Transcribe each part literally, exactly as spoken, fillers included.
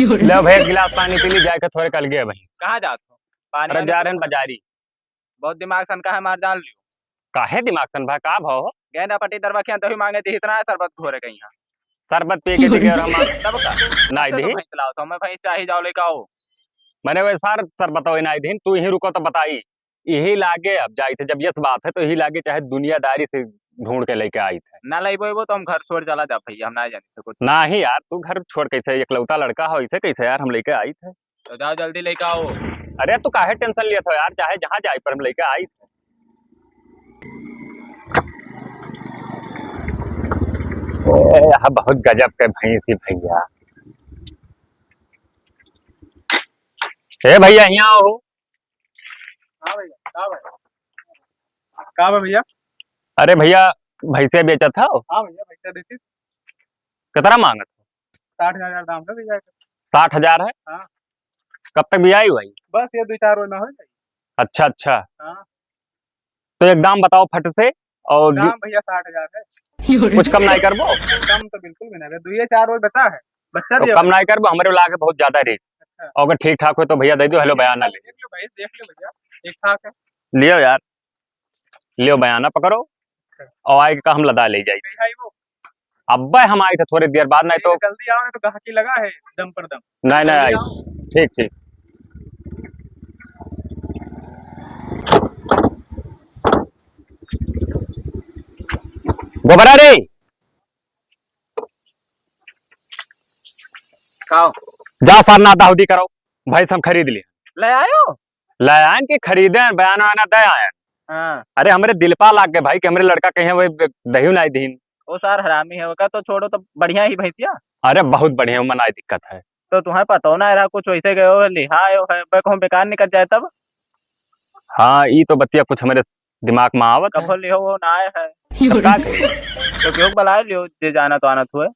ले भैया, एक गिलास पानी पी ली, जाए के थोड़े कल गए भाई। कहाँ जात हो? पानी अरे वानी जा रहे हैं बाजारी। बहुत दिमाग सन काहे मार जान लियो? काहे दिमाग सन भा, का भाव हो? गए ना पट्टी दरवा खियान, तभी मांगे दी इतना है शरबत घोरे के यहाँ। शरबत पी के दी और हम तब का? ना तो दी। भैंस लाओ तो मैं भैंस चाही जाओ लेके आओ। मैंने वे सार शरबत हो ना दी, तू यहीं रुको तो बताई। यही लागे अब जाइत है, जब यस बात है तो यही लागे चाहे दुनियादारी से ढूंढ के लेके आइत है। ना लइबो एबो तो हम घर छोड़ चला जा भैया, हम ना जानी से कुछ। नाही यार, तू घर छोड़ कैसे, इकलौता लड़का हो, ऐसे कैसे यार हम लेके आइत है? तो जाओ जल्दी लेके आओ। अरे तू काहे tension लियत हो यार, चाहे जहाँ जाए पर हम लेके आइत है। ए, यहाँ बहुत गजब के भैंस ही भैया। ए भैया, यहाँ आओ। हाँ भैया, का बा? का बा भैया? अरे भैया, भैंसे बेचत हो? हाँ भैया, भैंसे बेची। कितना मांगत हो? साठ हजार दाम है भैया। साठ हजार है? हाँ। कब तक बियाई हुई? बस ये दो चार रोज में हो जाएगी। अच्छा, अच्छा। हाँ। तो एक दाम बताओ फट से। और दाम भैया साठ हजार है। कुछ कम नाई करबो? कम तो बिल्कुल भी ना, दुइये चार रोज बचा है, बच्चा तो दिया कम भाई। नाई करबो, हमरे लागे बहुत ज्यादा रे। अच्छा। अगर ठीक ठाक हो तो भैया दे दो, हेलो बयाना ले। देख लो भाई, देख लो भैया, ठीक ठाक है। लियो यार, लियो बयाना पकड़ो। अच्छा। और आए के का हम लदा ले जाई। कहीं आई वो? अब्बे हम आए थे थोड़ी देर बाद, नहीं तो जल्दी आओ, नहीं तो गाहकी लगा है दम पर दम। नहीं, नहीं, जल्दी आई। आओ। ठीक, ठीक। गोबरा रे, खाओ। जा सरना दाहुदी करो, भैंस हम खरीद लिए। ले आयो? ले आयन के खरीदे, बयान वयान दे आयन। हाँ। अरे, हमरे दिल पा लाग गए भाई कि हमरे लड़का कहीं वो दही नाई दीन। ओ सार हरामी है, ओका तो छोड़ो, तो बढ़िया ही भैंसिया। अरे, बहुत बढ़िया, ओमा नाई दिक्कत है। तो तुम्हें पता ना रहा, कुछ वैसे गए हो, लिहा आयो है, बे कहूँ बेकार निकल जाए तब। हाँ, ई तो बतिया कुछ हमरे दिमाग में आवत है। कभो लिहो वो ना आए है। तब का करी? तो क्यों बुलाए लियो, जे जानत वानत हुए।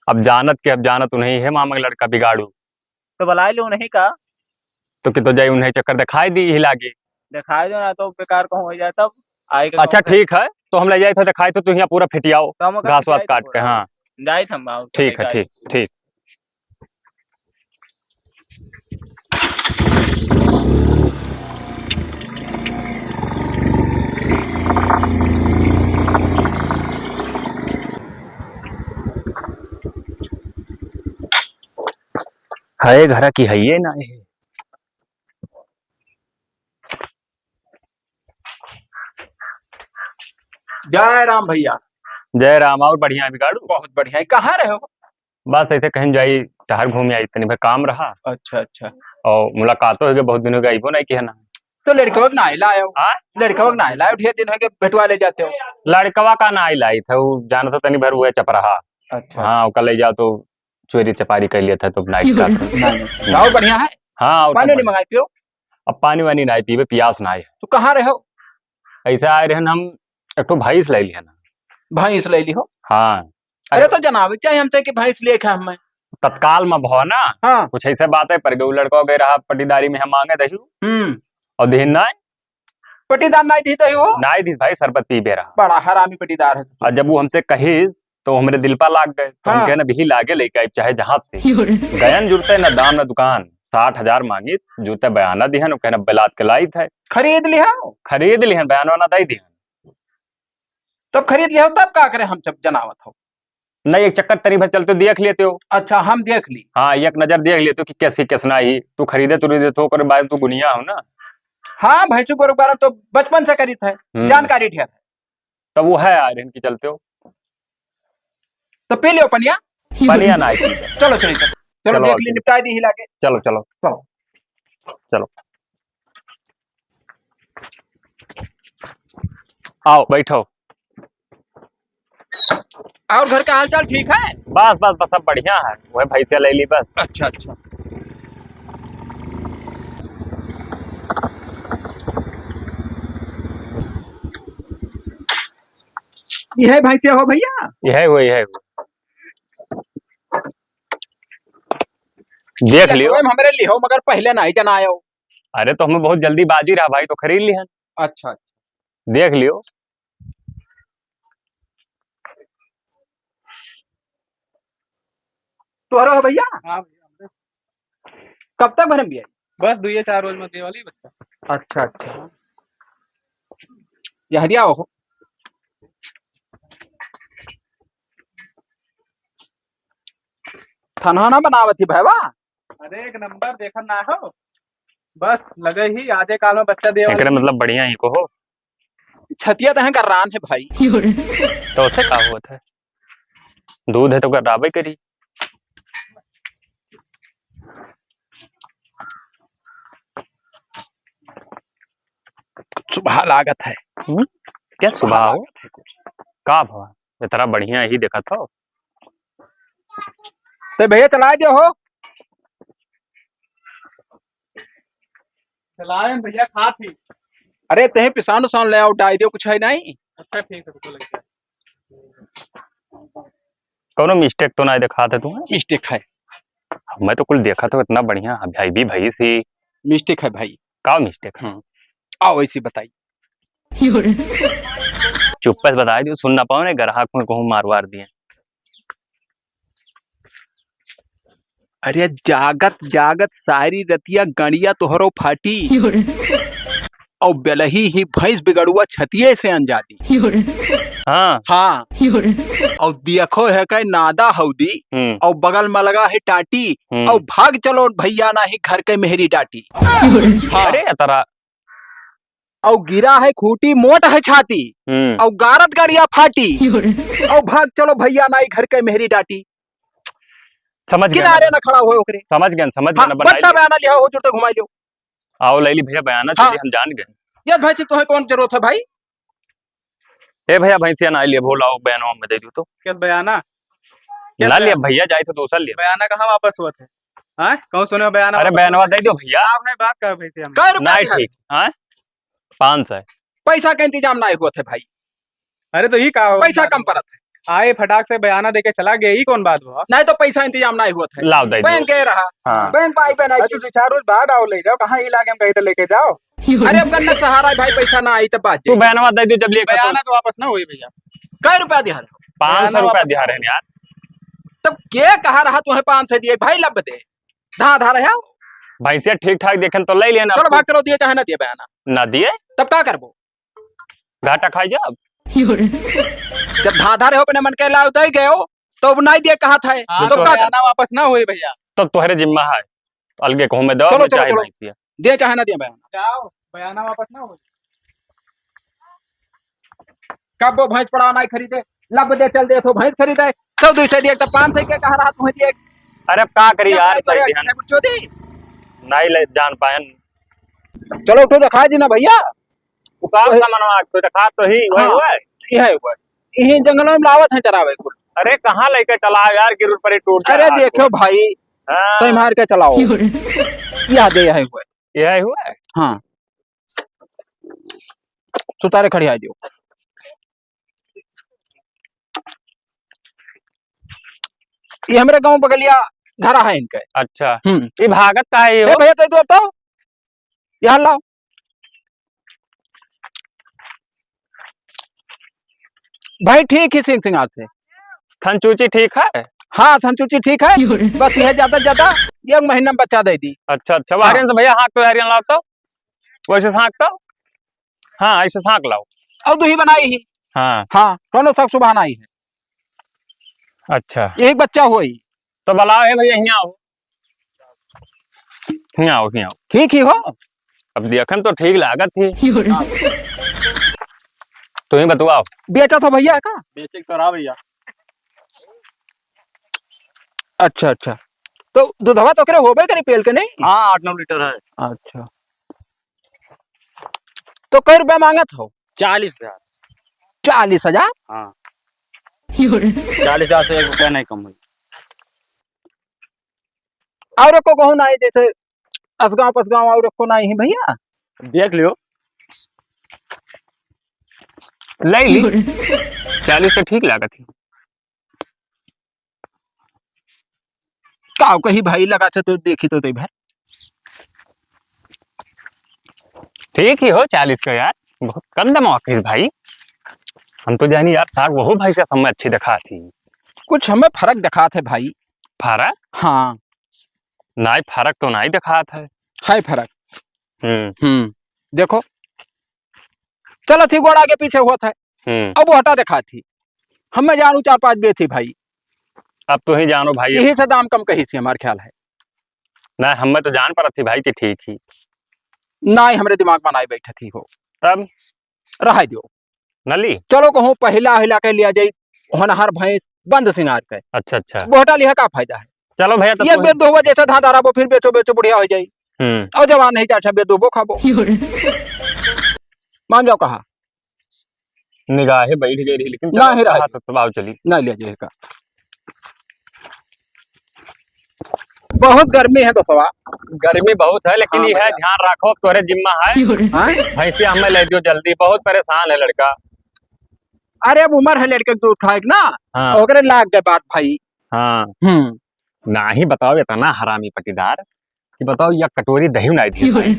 अब जानत के, अब जानत उन्हीं है, मामा के लड़का बिगाड़ू। तो बुलाए लियो नहीं का? तो कि तो जाई उन्हें चक्कर दिखाई दी ही लागी। दिखाई दो ना तो बेकार कहूँ हो जाए तब। आए के अच्छा, कहूँ ठीक है, तो हम ले जाए थे दिखाई, तो तू यहाँ पूरा फिटियाओ, तो हम ओकर घास वास फिटियाई काट के, पूरा। हाँ। जाए थे हम, आओ, ठीक है, जाए। ठीक, ठीक। है घर की है ये ना है। जय राम भैया। जय राम, और बढ़िया है बिगाड़ू? बहुत बढ़िया है। कहाँ रहे हो? बस ऐसे कहीं जाई, टहर घूम आई, तनी भर काम रहा। अच्छा, अच्छा। और मुलाकात हो गई, बहुत दिन हो गए, आइबो नहीं किया ना। तो लड़कवा के ना लायो? हाँ? लड़कवा के ना लायो, ढेर दिन हो गए भेटवा ले जाते हो। लड़कवा का ना लाई था, वो जाना था तनी भर वो है चपराहा। अच्छा। हाँ, ओका ले जाओ तो चोरी चपारी कर लिया था तो नाइट का। नहीं, नहीं। और बढ़िया है? हाँ, और पानी सब नहीं बढ़िया। मंगाई पियो? अब पानी वानी नहीं पीबे, पियास ना आए। तो कहाँ रहे हो? ऐसे आए रहन हम, एक ठो भैंस ले लिया ना। भैंस ले ली हो? हाँ। अरे तो जनावे चाहे हमसे कि भैंस लिए खा हमें। तत्काल में भवा ना, हाँ। कुछ ऐसे बात है, पर गऊ लड़का गए रहा पटीदारी में हम मांगे दही। हम्म। और देहन ना पटीदार नाई दी तो ही हो? नाई दी भाई, शरबत पीबे रहा। बड़ा हरामी पटीदार है। और जब वो हमसे कहिस, तो हमरे दिल पा लाग गए। तो हम हाँ। कहे ना, "बिही लागे लेके आइब, चाहे जहाँ से।" गयन जुरते ना दाम ना दुकान, साठ हजार मांगित, जुरते बयाना दिहन, वो कहना, "बिलात के लाइत है।" खरीद लिहा? खरीद लिहन, बयान वाना दे दिहन। तब खरीद लिहा, तब का करे, हम सब जनावत हो। नहीं, एक चक्कर तनी भर चलते देख लेते हो। अच्छा, हम देख ली। हाँ, एक नजर देख लेते हो कि कैसी कैसना ही। तू खरीदे, तू खरीदे तो ओकरे बारे में तू गुनिया हो ना। हाँ, भैंसू गोरू के बारे में तो बचपन से करीत है, हम्म। जानकारी ढेर है। तब वो है यार, इनकी चलते हो। तो पी लियो पनिया। पनिया ना आई। चलो, चलो, चलो। चलो, चलो, देख ली, निपटाई दी ही लागे। चलो, चलो। चलो। चलो। आओ, बैठो। और घर का हालचाल ठीक है? बस, बस, बस, सब बढ़िया है। वह भैंसिया ले ली बस। अच्छा, अच्छा। यह भैंसिया हो भैया? यह वो, यह वो। देख लियो। हमरे लिहो, मगर पहले नहीं जनायो। अरे, तो हमें बहुत जल्दीबाजी रहा भाई, तो खरीद लिहन। अच्छा, अच्छा। देख लियो। तोहरो है भैया? हाँ भैया, हमरे। कब तक भरम भी आई? बस दुइये चार रोज में दे वाली बच्चा। अच्छा, अच्छा। यहरिया हो। खाना ना बनावत ही भैया? अरे एक नंबर, देखत ना हो, बस लगे ही आजे काल में बच्चा दे वाली। एकरे मतलब बढ़िया ही को हो। छतिया तहन का रान है भाई। तो उसे का होत है? दूध है तो गर्राबे करी। सुबह लागत है। हम्म? क्या सुबह हो? का भवा? इतना बढ़िया ही देखत हो। ते भैया चलाए दे हो। चलाए भैया, खात ही। अरे तहीं पिसान उसान ले आओ, डाई दियो, कुछ है नहीं। अच्छा ठीक है, रुको लेके। कौनो mistake तो ना दिखात है तुम्हें? Mistake है। मैं तो कुल देखत हो, इतना बढ़िया है भाई भी भैंस ही। Mistake है भाई। का mistake है? हाँ। आओ ऐसी बताई। चुप्पे से बताई दियो, सुन ना पाओ ने, ग्राहक में कहूँ मारवार दिए। अरे जागत जागत सारी रतिया गड़िया तोहरो फाटी। और बेलही ही भैंस बिगड़ुआ छतिये से अनजादी। हाँ। हाँ। और देखो है कहे नादा हौदी, हम्म। और बगल में लगा है टाटी, हम्म। और भाग चलो भैया नाही घर के मेहरी डाटी। हाँ। अरे तरा। और गिरा है खूटी मोट है छाती, हम्म। और गारत गड़िया फाटी, और भाग चलो भैया नाही घर के मेहरी डाटी। समझ गए किनारे ना। ना खड़ा होए ओकरे। समझ गए, समझ गए हाँ, ना, बनाई बट्टा लिया। बयाना लिया हो, जुड़ते घुमाई लियो। आओ, ले ली भैया बयाना, हाँ। चलिए, हम जान गए। ये भाई से तुम्हें कौन जरूरत है भाई? ए भैया, भैंसिया ना लिए, भोला आओ, बयाना में दे दू तो। क्या बयाना? क्या ना बयाना? लिया भैया, जाए तो दूसरा लिया। बयाना कहाँ वापस हुआ थे? हाँ? कहूँ सुने हो बयाना अरे वापस बयानवा हुआ? दे दो भैया। आप है बात का भैंसिया में? कै रुपया नहीं दिया? ठीक, हाँ? पाँच सौ। पैसा का इंतजाम ना हुआ थे भाई। अरे तो ये का हो? पैसा कम परत है। आए फटाक से बयाना देके चला गए, ई कौन बात हुआ? नहीं तो पैसा इंतजाम नहीं हुआ था। लाओ, दे दो। बैंक गए रहा। हाँ। बैंक में आई बना अरे के। तो दो चार रोज बाद आओ, ले जाओ, कहाँ ही लागे हम कहीं तो लेके जाओ। अरे अब गन्ना सहारा है भाई, पैसा ना आई तब बात तू जाई। बयानवा दे दो जब लिए बयाना तो वापस ना हुई भैया। कै रुपया दिया रहे? पाँच सौ बयाना रुपया वापस दिया ना रहे हुई। यार। तब के कहा रहा तुम्हें पाँच सौ दिए भाई, लब दे। धा धा रहे हो। भैंसिया ठीक ठाक देखे तो ले लेना। चलो भाग करो, दिए चाहे ना दिए बयाना। ना दिए? तब का करबो? घाटा खाई जाब। जब धाधा रहे हो अपने मन के लाओ दे गए हो, तो अब नहीं दिए कहा था, हाँ, तो तो का बयाना वापस ना होई भैया। तब तोहरे जिम्मा है, अलगे कहूँ मैं दो, चलो, मैं चलो, चाहे चलो। भैंसिया। दिए चाहे ना दिए बयाना। जाओ, बयाना वापस ना होई। कब वो भैंस पड़ा नहीं खरीदे, लब दे चल दे तो भैंस खरीदे, सौ दुई सौ दिए, तब पाँच सौ के कहा रहा तुम्हें दिए। अरे अब का करी क्या यार, करे, भाई क्या ध्यान करे, चोदी? नहीं ले जान पायन। चलो उठो, दिखा दी ना भैया। वो का तो है। सामानवा तो देखा तो ही, वही हाँ, हुआ है। यही हुआ है। यही जंगलों में लावत हैं चरावे कुल। अरे कहाँ लेके चला यार, गिरुर पर ही टूट अरे जाए देखो आपको। भाई, हाँ। सही मार के चलाओ। यह दे यही हुआ है। यही हुआ है? हाँ। सुतारे खड़ी आ जाओ। ये हमरे गाँव बगलिया घर है इनके। अच्छा। हम्म। ये भागत का है ये ए हो? भैया, दे दो अब तो। यहाँ लाओ। भाई, ठीक है, सिंह सिंगार से। थनचूची ठीक है? हाँ, थनचूची ठीक है। बस यह ज्यादा से ज्यादा एक महीना में बच्चा दे दी। अच्छा, अच्छा, हाँ। वारियन से भैया, हाँक तो वारियन लाओ तो। वैसे हाँक तो। हाँ, ऐसे हाँक लाओ। और दो ही बनाई ही। हाँ। हाँ, कौनो शक सुबह नहीं है। अच्छा। एक बच्चा होई। तो बुलाओ, ए भैया, हियाँ आओ। हियाँ आओ, हियाँ आओ। ठीक ही हो। अब देखन तो ठीक लागत ही। तू ही बतवाओ। बेचा था भैया का? बेचे के तो रहा भैया। अच्छा, अच्छा। तो दूधवा तो ओकरे होबे करे पेल के नहीं? हाँ, आठ नौ लीटर है। अच्छा। तो कै रुपया मांगत हो? चालीस हजार। चालीस हजार? हाँ। चालीस हजार से एक रुपया नहीं कम होई। और को कहूँ ना है, जैसे असगांव पसगांव और को ना है भैया? देख लियो। ले ली। चालीस से ठीक लागत है। का कही भाई, लगा से तो देखी तो दे भाई। ठीक ही हो चालीस का यार, बहुत कम दाम आखिर भाई। हम तो जानी यार, साग वहू भाई से हमें अच्छी दिखा थी। कुछ हमें फर्क दिखा थे भाई। फर्क? हाँ। नाई, फरक तो नाई देखात है। है फरक। हम्म। हम्म, देखो, चलत ही गोड़ आगे पीछे होत है। हम्म। अब वो हटा देखात ही। हमें जानू चार पाँच बेच ही भाई। अब तू ही जानो भाई। यही से दाम कम कही थी हमार ख्याल है। ना, हमें तो जान परत थी भाई कि ठीक ही। नाई, हमरे दिमाग में नाई बैठत ही हो। तब? रहा दियो। न ली? चलो कहूँ पहिला हिला के लिया जाई, होनहार भैंस बंद सिंगार के। अच्छा, अच्छा। बोहटा लिहा का फायदा है? चलो भैया, तब एक तू बेच दो हुआ जैसे धान धारा वो फिर बेचो, बेचो बुढ़िया हो जाई। हम्म। और जवान नहीं चाचा बेच दो वो खाबो। मान जाओ कहा। निगाहे बैठ गई रही, लेकिन ना चलो, ही रहा। हाँ, तो तब आओ चली। ना लिया जाए का। बहुत गर्मी है दोस्तवा। गर्मी बहुत है, लेकिन हाँ ये है, भैया। ध्यान रखो, तोरे जिम्मा है। हाँ? भैंसिया हमें ले दियो जल्दी, बहुत परेशान है लड़का। अरे अब उम्र है लड़के के दूध खाए के ना, हाँ। ओकरे लाग गए बात भाई। हाँ। हम्म। नाही बताओ, इतना हरामी पटीदार कि बताओ, या कटोरी दही नाही दिए।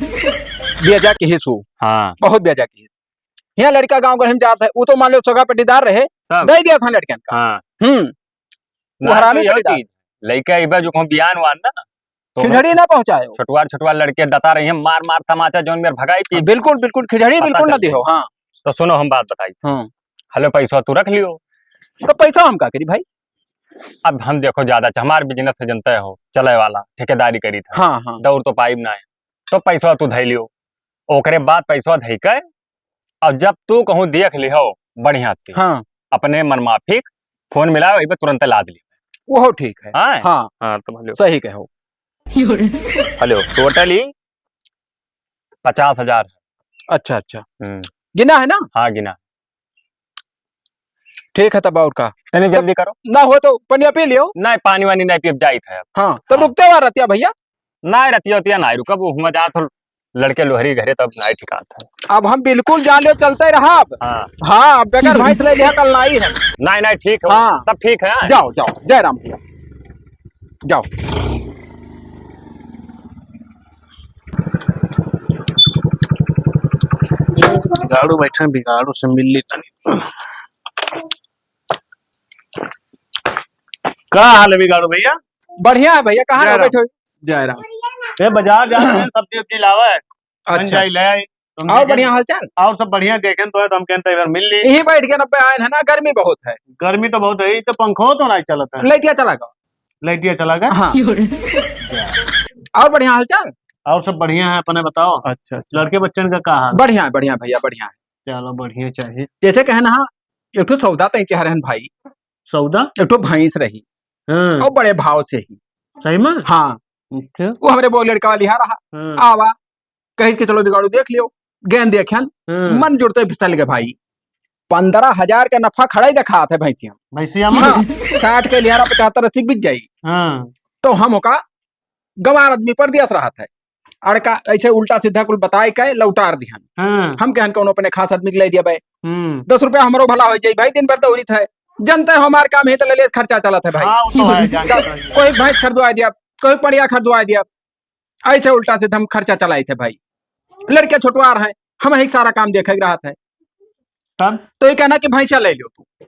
बेजा की हिसू। हाँ। बहुत बेजा की हिसू। यहाँ लड़का गाँव गढ़ में जात है, वो तो मान लो सगा पटीदार रहे, तब? दे दिया था लड़कन का। हाँ। हम्म। वो ना, हरामी तो यही पटीदार। चीज, लड़का इबा जो कहूँ बियान वान ना, तो खिचड़ी ना पहुँचाए हो। छोटवार, छोटवार लड़के डता रही हैं, मार, मार तमाचा जौन मेर भगाई पी। बिल्कुल, बिल्कुल, खिचड़ी पता बिल्कुल ना चल दिहो, जाए। हाँ। तो सुनो, हम बात बताई। हाँ। हलो, पैसा तू रख लियो। तो पैसा हम का करी भाई? अब हम देखो, ज्यादा च-, हमार business से जनते हो, चले वाला, ठेकेदारी करी था। हाँ, हाँ। दौड़ तो पाइब ना है। तो पैसा तू धई लियो। ओकरे बाद पैसा धई के, और जब तू कहूँ देख लिहो बढ़िया से, हाँ। अपने मन माफिक फोन मिलाओ, इबे तुरंत लाद लियो। वो ठीक है। हाँ? हाँ। हाँ, तो भले। सही कहो। हलो, totally पचास हजार। अच्छा, अच्छा। हम्म। गिना है ना? हाँ, गिना। ठीक है, तब और का? तनी तब जल्दी करो। ना हो तो पनिया पी लियो। नहीं, पानी वानी नहीं पीब, जाइत है अब। हाँ, तब हाँ। रुकते हुआ रतिया भैया। नहीं, रतिया उतिया नहीं रुकब, वो हुआ जा तो लड़के लोहरी घरे तब नहीं ठिकात है। अब हम बिल्कुल जान लियो चलते रहब। हाँ। हाँ, अब बगैर भैंस ले लिया कल नहीं है। नहीं, नहीं, ठीक है। हाँ। तब ठीक है। जाओ, जाओ, जय राम भैया। जाओ। बिगाड़ू बैठे, बिगाड़ू से मिल ली तनी। का हाल है बिगाड़ू भैया? बढ़िया है भैया, कहाँ जय रहो राम। बैठो? जय राम। ए, बाजार जा रहे हैं, सब्जी उब्जी लावे। बन अच्छा। जाई, ले आई। तुम और देखें, बढ़िया हालचाल? और सब बढ़िया, देखें तो है, तो हम कहते हैं, इधर मिल ली। यही बैठ के नब्बे आए हैं ना, गर्मी बहुत है। गर्मी तो बहुत है, ये तो पंखो तो नहीं चलता है। लाइटिया चला गया। लाइटिया चला गया? हाँ। और बढ़िया हालचाल? और सब बढ़िया है, अपने बताओ। अच्छा, अच्छा। लड़के बच्चन का का हाल? बढ़िया है, बढ़िया भैया, बढ़िया है। चलो, बढ़िया चाहिए। जैसे कहे ना, एक ठो सौदा तय के हरहन भाई। सौदा? एक ठो भैंस रही। हाँ। और बड़े भाव से ही। सही में? हाँ। अच्छा। वो हमरे वो लड़का वाली यहाँ रहा। हाँ। आवा, कहिस के चलो बिगाड़ू देख लियो, गेंद देखन, हम्म। मन जुड़ते फिसल गए भाई। पन्द्रह हजार का नफा खड़ा ही देखात है भैंसिया में। भैंसिया में? हाँ, साठ के लिहारा पचहत्तर अस्सी बिक जाई। हाँ। तो हम ओका गंवार आदमी पर दियस रहत है, अड़का ऐसे उल्टा सीधा कुल बताए के लौटार दिहन। हाँ। हम कहन कौनो अपने खास आदमी के ले दिया भाई, हम्म। दस रुपया हमरो भला हो जाई भाई, दिन भर दौड़ित है, जनते हो हमार काम है तो ले ले खर्चा चलत है भाई। हाँ, वो तो है, जानते हैं। कोई भैंस खरीदवा दिया, कोई पड़िया खरीदवा दिया, ऐसे उल्टा सीधा हम खर्चा चलाइत है भाई। लड़के छोटवार हैं, हम ही सारा काम देखे के रहत है। तब? तो ये कहना कि भैंसा ले लो तू।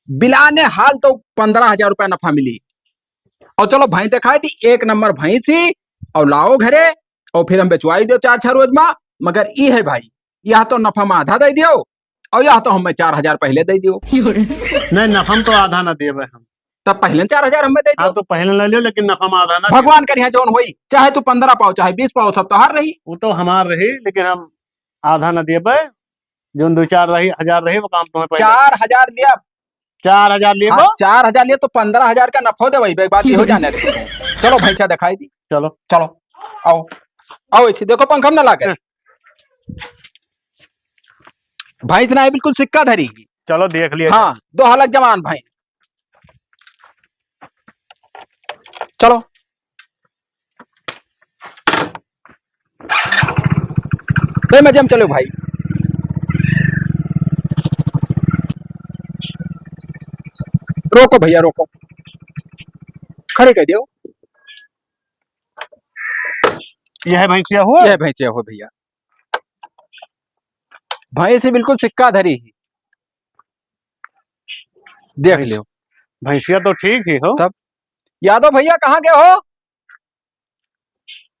बिलाने हाल तो पन्द्रह हजार रुपया नफा मिली। और चलो भैंस दिखाई दी, एक नंबर भैंस ही, और लाओ घरे, और फिर हम बेचवाई दो चार छह रोज मा। मगर ई है भाई, यह तो नफा मा आधा दे दियो, और यह तो हमें चार हजार पहले दे दियो। नहीं, नफा में तो आधा ना दिए भाई हम। तब पहले चार हजार हमें दे हाँ, दियो। तो पहले ले लियो, लेकिन नफा में आधा ना दियो। भगवान करिया जौन होई, चाहे तू पन्द्रह पाओ, चाहे बीस पाओ, सब तोहार रही। वो तो हमार रही, लेकिन हम आधा ना दिए भाई। जौन दो चार रही, हजार रही, वो काम तुम्हें पहले। चार हजार लिया। चार हजार लिया हाँ, बा? चार हजार लिया तो पन्द्रह हजार का नफो दे भाई, एक बात ये हो जाने दे। चलो भैंसा दिखाई दी। चलो। चलो, आओ, आओ, ऐसे देखो पंखा में ना लागे। हाँ। भैंस ना है, बिल्कुल सिक्का धरी। चलो देख लिया। हाँ, दो हालत जवान भैंस। चलो। दे मजे में चलो भाई। रोको भैया, रोको। खड़े कर दियो। यह है भैंसिया हो? यह भैंसिया हो भैया। भैंस ही बिल्कुल सिक्का धरी ही। देख भैंस-, लियो। भैंसिया तो ठीक ही हो। तब यादव भैया कहाँ गए हो?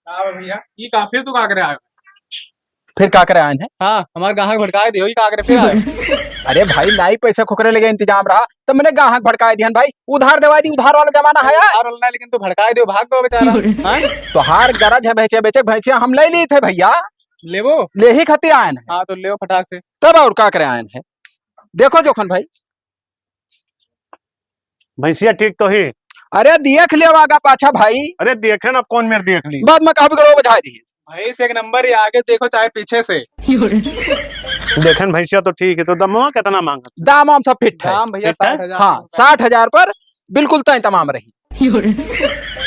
का बा भइया? ई का, फिर तू का करे आयो? फिर का करे आयन है? हाँ, हमार गाहक भड़काए दियो, ई का करे फिर आयो? अरे भाई, नाई पैसा खुकरे लगे इंतजाम रहा, तो मैंने गाहक भड़काए दिहन भाई, उधार देवाई दी, उधार वाला जमाना है यार। उधार वाला ना, लेकिन तू भड़काए दियो, भाग गो बेचारा। हाँ? तोहार गरज है भैंसिया बेचे, भैंसिया हम ले ली थे भइया। लेबो? ले ही खातिर आयन है। हाँ, तो लेबो फटाक से। तब और का करे आयन है? देखो जोखन भाई, भैंसिया ठीक तो ही। अरे देख लेव आगा पाछा भाई। अरे देखे ना, कौन मेर देख ली। बाद में कहा बिगड़ो बजाय दी। भैंस एक नंबर, ये आगे देखो चाहे पीछे से। देखे ना, भैंसिया तो ठीक है, तो दमवा कितना मांगत? दाम वाम सब फिट है। दाम भैया ठीक है? साठ हजार हाँ, साठ हजार पर बिल्कुल तय तमाम रही।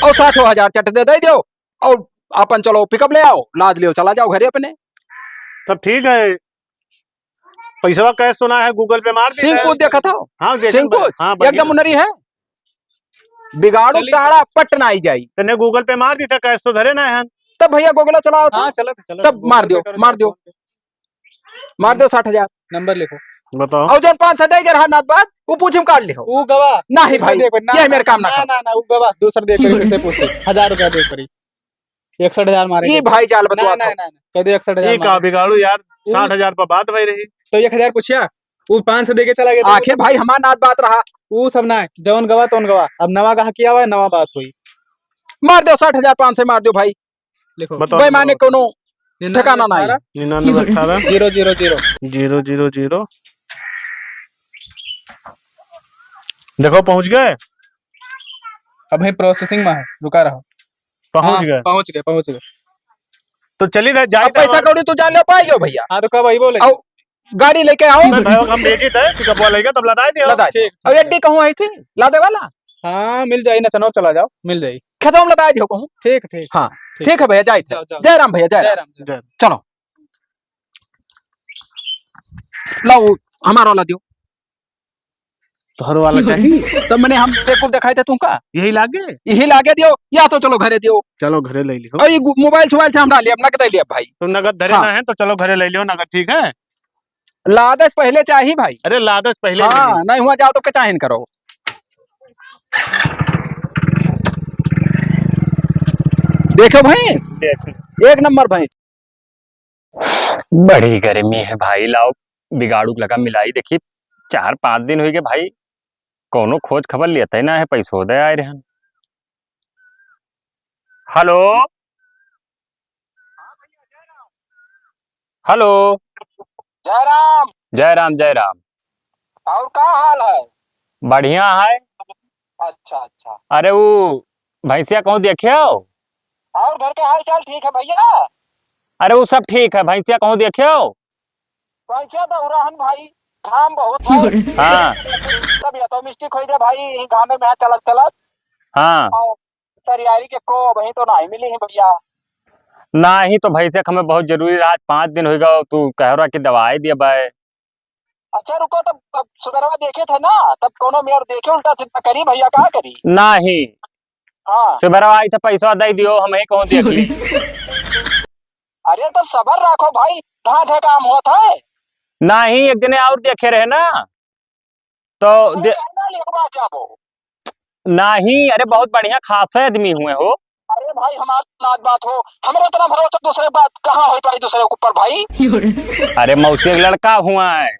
और साठो हजार चट दे, दे दो। और अपन चलो पिकअप ले आओ, लाद लियो, चला जाओ घरे अपने। तब ठीक है, पैसवा कैश तो ना है, Google Pay मार दी सिंह है। को देखत हो? हाँ, देखन सिंह को? भाई, हाँ, बढ़िया। एकदम उनरी है, बिगाड़ू चली। ताड़ा पट ना आई जाई। तने Google Pay मार दी था, कैश तो धरे ना है। तब भइया Google चलाओ तो। हाँ, चलत, चलत। तब Google मार Pay दियो, करो, मार दियो। मार दियो साठ हजार। नंबर लिखो। बताओ। और जौन पाँच सौ दे के रहा नाथ बात, वो पूछी में काट लिहो। वो गवा। नहीं भाई, देख, ना, ये ना, मेरे काम ना ना, कर। ना, ना, वो गवा, दूसर दे करी, फिर से पूछ ले। हजार रुपया दे करी। इकसठ हजार मारे ई के। भाई जाल ना, बतुआ ना, था। ना, ना, कह दे इकसठ हजार ई का मारे। बिगाड़ू यार, ऊ साठ हजार पर बात भई रही। तो एक हजार पूछिया, ऊ पाँच सौ दे के चला गया। आखिर भाई हमार नाथ बात रहा। ऊ सब ना, जौन गवा तौन गवा। अब नवा गाहकी आवा, नवा बात हुई। मार दो साठ हजार पाँच सौ, मार दो भाई। लिखो। बताओ, बेईमानी बताओ। कोनो निन्यानवे ठिकाना नहीं। अठारह। निन्यानवे अठारह। जीरो जीरो जीरो। जीरो जीरो जीरो। देखो, पहुँच गए? अभी processing में है, रुका रहो। पहुँच हाँ, गए? पहुँच गए, पहुँच गए। तो चली रहे, जाए अब पैसा तो कौड़ी तू जान ले पाई गयो भइया। हाँ, तो कब आई बोले? आओ, गाड़ी लेके आओ। मैं भाई, हम भेजी थे, पिकअप वाला लेके, तब लदाई दियो। लदाई दियो। ठीक। अब एड्डी कहूँ आई थी, लादे वाला? हाँ, मिल जाई ना, चनो चला जाओ, मिल जाई। खेतवा में लदाई दियो कहूँ। ठीक, ठीक। हाँ, ठीक। ठीक है भइया, जाए थे। जाओ, जाओ। जय राम भइया, जय जय राम। राम, जय राम। चलो। लाओ, हमारा वाला दियो। तोहर वाला चाहिए? तब मैंने हम बेवकूफ देखाई थे तुमका। यही लागे? यही लागे दियो, या तो चलो घरे दियो। चलो घरे ले लियो। और ये गु-, मोबाइल सोबाइल से हमरा लिए, अब नगद ले लिया भाई। तो नगद धरे हाँ। ना है तो चलो घरे ले लियो नगद, ठीक है? लादस पहले चाही भाई। अरे लादस पहिले हाँ, ले लियो। नहीं हुआ जाओ तो के चाहे न करो। देखो भैंस, देख। एक नंबर भैंस। बड़ी गर्मी है भाई, लाओ बिगाड़ू लगा मिलाई देखी, चार पाँच दिन हुई गए भाई, कौनो खोज खबर लेते ना है, पैसो दे आए रहन। हेलो, हेलो। जय राम। जय राम, जय राम। और का हाल है? बढ़िया है। अच्छा, अच्छा। अरे, वो भैंसिया कहूँ देखे हो? और घर के हाल चाल ठीक है भैया? अरे, वो सब ठीक है, भैंसिया कहूँ देखे हो? भैंसिया तो रहन भाई, घाम बहुत है। हाँ। तब या तो मिस्टेक हो गया भाई, यही घामे में चलत चलत। हाँ। और तैयारी के को वहीं तो नहीं मिली है भैया। नहीं तो भैंसिया हमें बहुत जरूरी रहा, आज पाँच दिन हो गया, तू कह रहा कि दवाई दिया भाई। अच्छा रुको, तब, तब सुबेरवा देखे थे ना, तब कोनो मेर देखे उल्टा सीधा करी भैया, का करी? नहीं। हाँ। सुबेरवा आई थे, पैसा दे दियो, हम ही कहूँ देख ली। अरे तब सबर रखो भाई, कहाँ थे काम होत है? नहीं, एक जने और देखे रहे ना, तो अच्छा, दे- कहना ले एक बार जाबो। नहीं, अरे बहुत बढ़िया खासे आदमी हुए हो। अरे भाई, हमार लाज बात हो, हमरे इतना भरोसा दूसरे बात कहाँ हो पाई दूसरे के ऊपर भाई? अरे मौसी के लड़का हुआ है।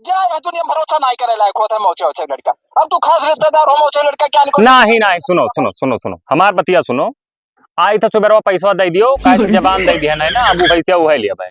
जा, ये दुनिया में भरोसा नहीं करे लायक होता है मौसी वौसी लड़का। अब तू खास रिश्तेदार हो मौसी लड़का, क्या नहीं? नहीं, नहीं, सुनो, सुनो, सुनो, सुनो, हमार बतिया सुनो। आई तो सुबेरवा पैसा दे दियो, काहे से जबान दे दिया नहीं ना, अब वो पैसा वो है लिया भाई।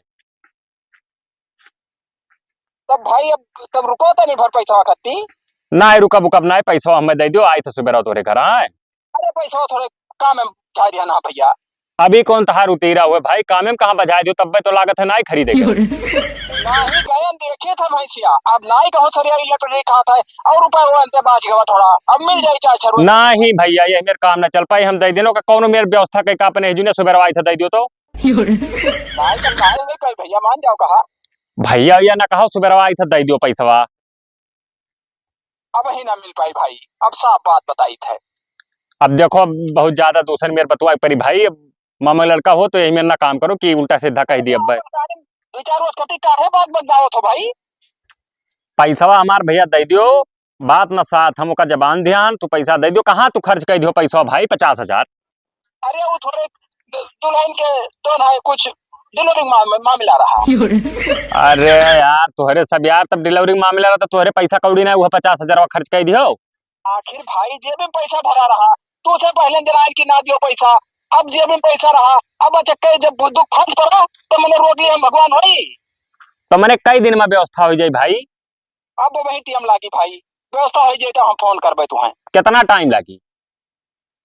तब भाई, अब तब रुको तो नहीं भर पैसा खत्ती। नहीं, रुकब, रुकब नहीं, पैसा हमें दे दियो, आई तो सुबेरवा तोरे घर आए। अरे पैसा थोड़े काम में छा दिया ना भैया। अभी कौन तहार उतीरा हुए भाई, कामे में कहाँ बजाए दियो, तब तो लागत है ना ही खरीदे के। नहीं गयन देखे था भैंसिया, अब नहीं कहूँ सरिया इलेक्ट्रिक हाथ है, और रुपया वो अंते बाज गवा थोड़ा, अब मिल जाई चाहे छरुआ। नहीं भैया, ये मेरे काम ना चल पाई, हम दे देनो का कौनो मेरे व्यवस्था के का अपने हिजुने सुबेरवा आई था दे दियो तो। भाई तब काहे नहीं कही भैया, मान जाओ कहा। भैया, भैया ना कहो, सुबेरवा आई था दे दियो पैसवा। अब ही ना मिल पाई भाई, अब साफ बात बताई थे। अब देखो, अब बहुत ज्यादा दूसर मेर बतुआ परी भाई, अब मामा लड़का हो तो यही मेर ना काम करो कि उल्टा सीधा कह दिया अब। दो चार रोज कती काहे बात बदलावत हो भाई? पैसवा हमार भैया दे दियो, बात ना साथ, हम ओका जबान ध्यान, तू पैसा दे दियो, कहाँ तू खर्च कर दियो पैसा भाई पचास हजार? अरे वो थोड़े दु-, दुल्हन के जौन है कुछ delivery माम-, मामला रहा। अरे यार, तोहरे सब यार, तब delivery मामला रहा तो तोहरे पैसा कौड़ी ना, वह पचास हजार खर्च कर दियो। आखिर भाई जेब में पैसा भरा रहा, तू से पहले दिन आए कि ना दियो पैसा, अब जेब में पैसा रहा, अब अचक्के जब दुख फंस पड़ा तो मैंने रोक लिया, हम भगवान होई। तो मैंने कई दिन में व्यवस्था हो जाई भाई? अब वही time लागी भाई, व्यवस्था हो जाए तो हम फोन करबे तुहें। कितना time लागी?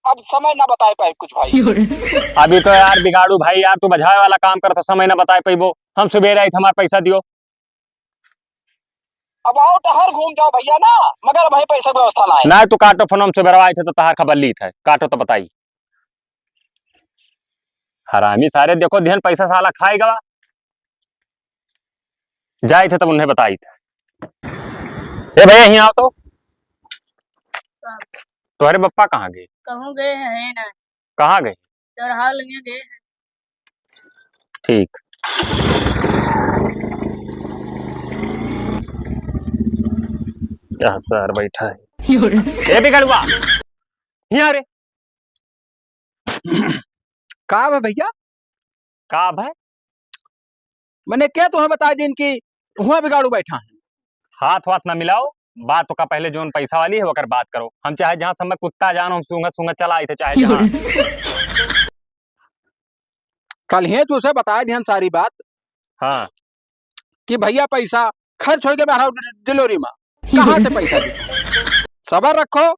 अब समय ना बताए पाए कुछ भाई। अभी तो यार बिगाड़ू भाई यार, तू बजावे वाला काम कर तो समय ना बताए पैबो। हम सुबेरे आई तो हमार पैसा दियो। अब आओ टहर घूम जाओ भैया ना, मगर भाई पैसा व्यवस्था ना है। ना तू काटो फोन, हम सुबेरे आई थे तो तहार खबर ली थे, काटो तो बताई। हरामी सारे, देखो दिहन पैसा साला खाए गवा। जाए थे तब उन्हें बताई थे। ए भैया, यहीं आओ तो। तोहरे पप्पा कहाँ गए? कहूँ गए हैं ना। कहाँ गए? चौराहा लगे गए हैं। ठीक। क्या सर बैठा है? ए बिगड़ुआ, यहाँ रे। का बा भैया? का बा? मने के तुहें बताइ दिन कि हुआँ बिगाड़ू बैठा है? हाथ वाथ ना मिलाओ, बात का पहले जौन पैसा वाली है ओकर बात करो। हम चाहे जहाँ समय कुत्ता जानो, हम सूंघत सूंघत चला आइथे, चाहे जहाँ। कल ही तुझसे बताइ दिहन सारी बात। हाँ। कि भैया पैसा खर्च होइ गए बहराव delivery मा, कहाँ से पैसा दी? सबर रखो,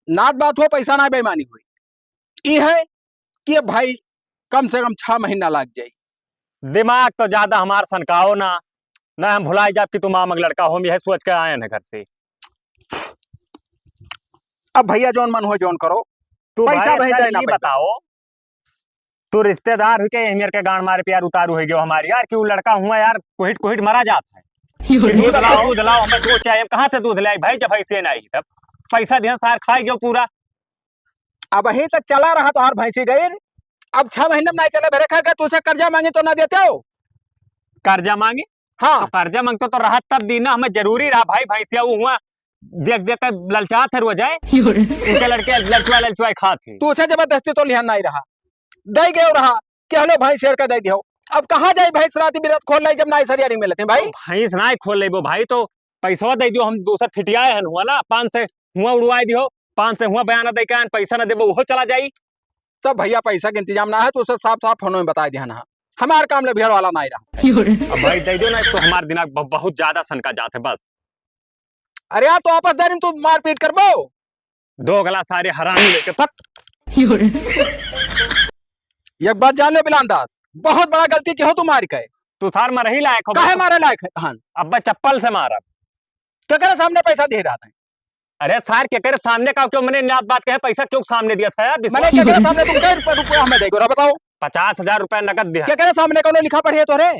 नात बात हो, पैसा ना बेईमानी हुई। ई है कि अब भाई कम से कम छह महीना लाग जाई। दिमाग तो ज्यादा हमार सनकाओ ना, ना हम भुलाई जाब कि तू मामा के लड़का हो, हम यह सोच के आए हैं घर से। अब भैया जौन मन हो जौन करो, तू पैसा भाई भाई अच्छा देना ये पैसा। बताओ, तू रिश्तेदार हुई के यही मेरे के गांड मारे प्यार उतारू हो गयो हमारी यार, कि वो लड़का हुआ यार, कोहिट कोहिट मरा जात है। कि दूध लाओ, दूध लाओ, हमें दूध चाहिए। हम कहाँ से दूध लाई भाई, जब ऐसे नहीं तब पैसा दिया सार खाए गयो पूरा। अब यही तक चला रहा तोहार भैंसी गई, अब छह महीने में नहीं चले, भरे खा के तुझसे कर्जा मांगी तो ना देते हो। कर्जा मांगी? हाँ। तो कर्जा मांगते तो रहा तब दी ना, हमें जरूरी रहा भाई, भैंसिया वो हुआ देख देख के ललचात है रोज है। उनके लड़के ललचुआ ललचुआ खात है। तू उसे जबरदस्ती तो लिहान नहीं रहा, दे गयो रहा कि हेलो भाई शेर का दे दियो। अब कहाँ जाई भैंस रात बिरात खोल लाई जब नाई सरियारी मिलते हैं भाई? तो भैंस नाई खोल लेबो भाई, तो पैसवा दे दियो, हम दूसर फिटियाए हन हुआ ना, पाँच सौ हुआ उड़वाए दियो, पाँच सौ हुआ बयाना दे के आन, पैसा ना देबो उहो चला जाई। तब भैया पैसा के इंतजाम ना है तो उसे साफ साफ फोन में बताइ दिया ना, हमार काम ले भिड़ वाला नहीं रहा। अब भाई दे दियो ना, तो हमार दिमाग ब-, बहुत ज्यादा सनका जात है बस। अरे यार, तो आपस दारी में तू मारपीट करबो? दो गला सारे हरामी लेके तक। एक बात जान लो बिलान दास, बहुत बड़ा गलती किहो तू मार के। तू सार मरही लायक हो काहे बस। मारे लायक है? हाँ। अब मैं चप्पल से मारब। केकरे सामने पैसा दे रहा था? अरे सार, केकरे सामने का क्यों मने नात बात कहे, पैसा क्यों सामने दिया था यार? मने विश्वास केकरे सामने तुम कै रुपया, रुपया हमें देगो रहा बताओ? पचास हजार रुपया नगद दिया। केकरे सामने कौनो लिखा पढ़ी है तोरे?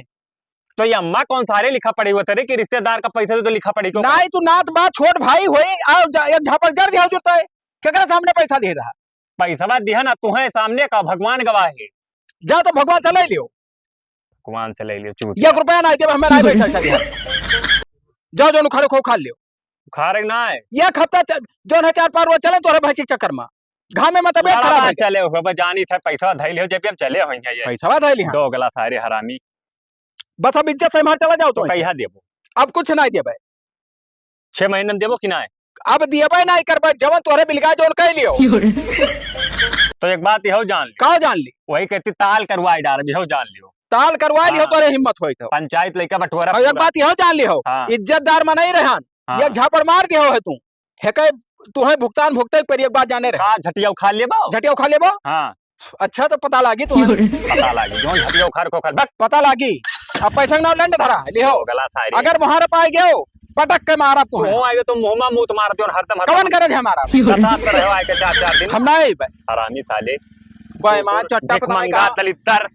तो ये अम्मा कौन सारे लिखा पढ़ी हुआ तेरे कि रिश्तेदार का पैसा दे तो लिखा पढ़ी क्यों? नाई, तू नात बात छोट भाई होई, आ जा, एक झापड़ जड़ दिया जुरता है। केकरे सामने पैसा दे रहा? पैसा दिया ना, तुहे सामने का भगवान गवाह है। जा तो भगवान से ले लियो। भगवान से ले लियो, चूतिया। एक रुपया नाई देबे, हमें नाई पैसा, अच्छा दिया। जाओ, जो उखाड़ो खो खा लियो। उखाड़े ना है। एक हफ्ता च-, जौन है चार पाँच रोज चले तोहरे भैंसी के चक्कर में। घामे में तबियत लड़ा खराब ना है। चले हो, बस जानी था, पैसा धैल हो, जब हम चले होइहैं ये। पैसा धैल हो। दो गला सारे हरामी। बस अब इज्जत से मार चला जाओ तो तो। कहिया देबो? अब कुछ नहीं देबे। छह महीने में देबो कि नहीं? अब देबे नहीं करबे, जवन तोहरे बिलगा जवन कह लियो। तो एक बात यहो जान लियो। का जान ली? वही कहती ताल करवाई डाल, यहो जान लियो। ताल करवाई लियो हाँ। तोहरे हिम्मत होई तो। पंचायत लइका बटोरा अब एक पूरा। बात यहो जान लियो। हाँ। इज्जतदार में नहीं रहन। हाँ। एक झापड़ मार दियो है तू। हेके तुहे भुगतान भुगते पर एक बात जाने रहे। का झटिया उखाड़ लेबो? झटिया उखाड़ लेबो? हाँ। अच्छा तो पता लागी तुहे। पता लागी, जौन झटिया उखाड़ को उखाड़, बक। पता लागी। अब पैसा के नाम लंड धरा, लिहो। गला सारी। अगर वहां रे पाए गयो, पटक के मारा तू। तू आएगा तो मुंह में मुंह मारते हो हरदम, हरदम। कवन गरज है हमारा? बता तो रहे हो आए के चार, चार दिन। हम ना आइबे। हरामी साले। बेईमान चट्टा पता नहीं भिखमंगा कहाँ। दलिद्दर।